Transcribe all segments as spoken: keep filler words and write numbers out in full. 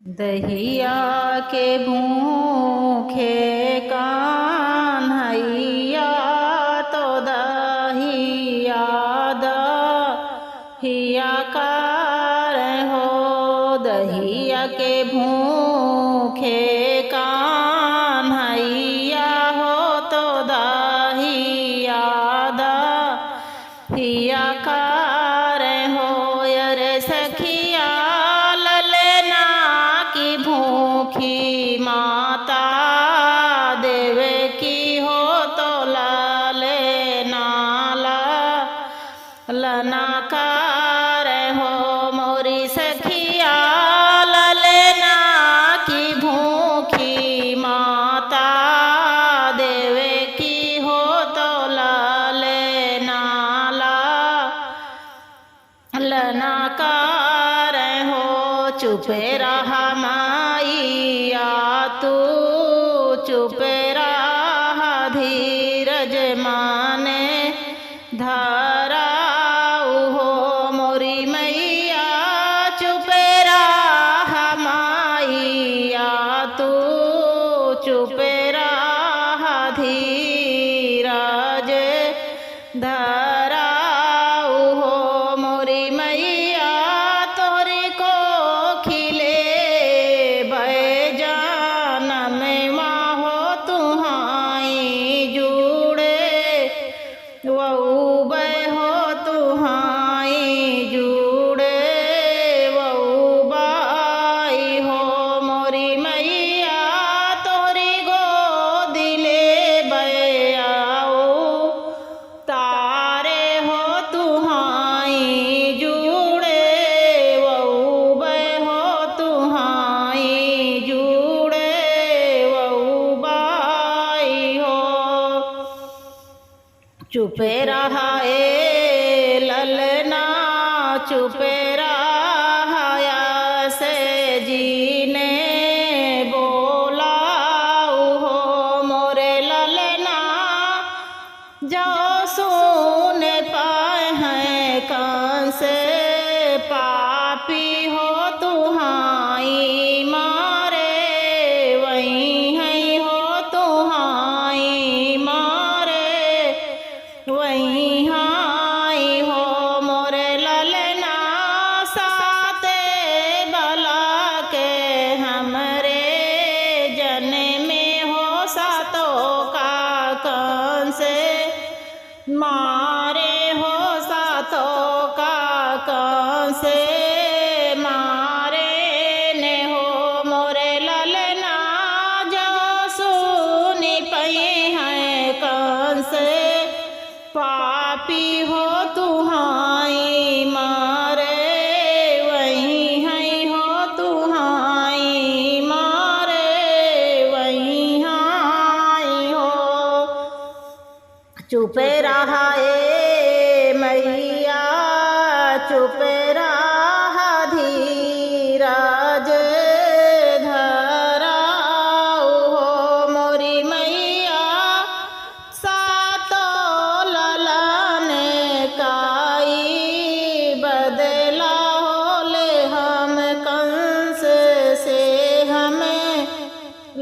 दहिया के भूखे कान्हैया तो दहिया दहिया कर हो। दहिया के भूखे कान्हैया हो तो दहिया द हिया कार हो। अरे सखिया ललना की भूखी माता देवे की हो तो ललना ला लना कार हो। मोरी सखिया ललना की भूखी माता देवे की हो तो ललना ला लना कार हो। चुप रहा माइया तू, चुप रहा धीरज माने धराऊ हो। मोरी मैया चुप रहा माइया तू, चुप रहा धीरज धराऊ हो। मोरी मैया तोहरी कोखिले बैजान में माँ हो तुहाई जुड़े वऊ बै हो तुहाई जुड़े वऊ बाई हो। मोरी मैया तोहरी गोदिले बैयाऊ तारे हो तुहाई जुड़े वऊ बै हो तुहाई जुड़े वऊ बाई हो। चुप रहा ए ललना, चुप रहा या से जीने बोलाऊ हो मोरे ललना। जो सुन पाए हैं कंस पापी हो तुहाई मारे, वही हैं हो तुहाई मारे, वही हाई हो मोरे ललना। साते बला के हमरे जन्मे हो सातो का कंस मारे हो सातो का कंस मारे ने हो मोरे ललना। जो सुनी पई हैं कंस पापी हो तुहाई मारे, वही हैं हो तुहाई मारे, वही हाई हो। चुप रहा ए मैया, चुप रहा धीरज धराऊ हो मोरी मैया। सातो ललन काई बदला होले हम कंस से हमें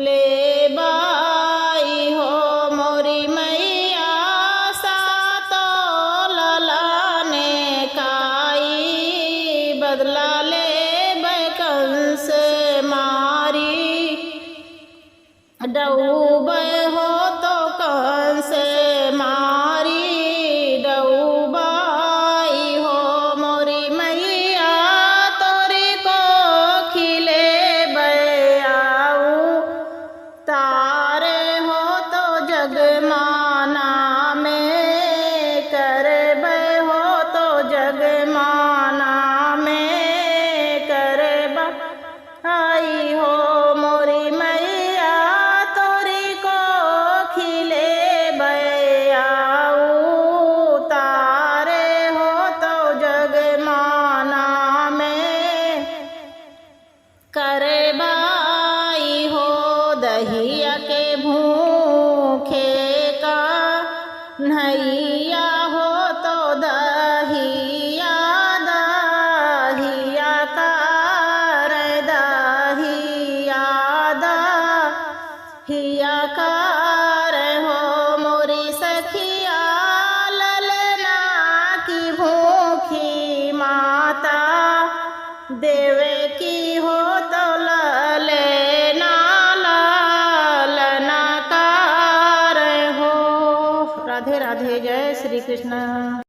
लेबाई हो मोरी मैया। सातो ललन काई बदला लेबै कंस मारी। डूबे हो तो कंस मारी डूबाई हो मोरी मैया। तोरी कोखिले बैयाऊ तारे हो तो जगमाना में करबे हो तो जगमाना में करबा आई हो मोरी मैया। तोरी कोखिले बैयाऊ तारे हो तो जगमाना में करबाई हो दहिया के भूखे कान्हैया हो तो दहिया दहिया कर दहिया देवे की हो तो लले ना लालन कार हो। राधे राधे, जय श्री कृष्ण।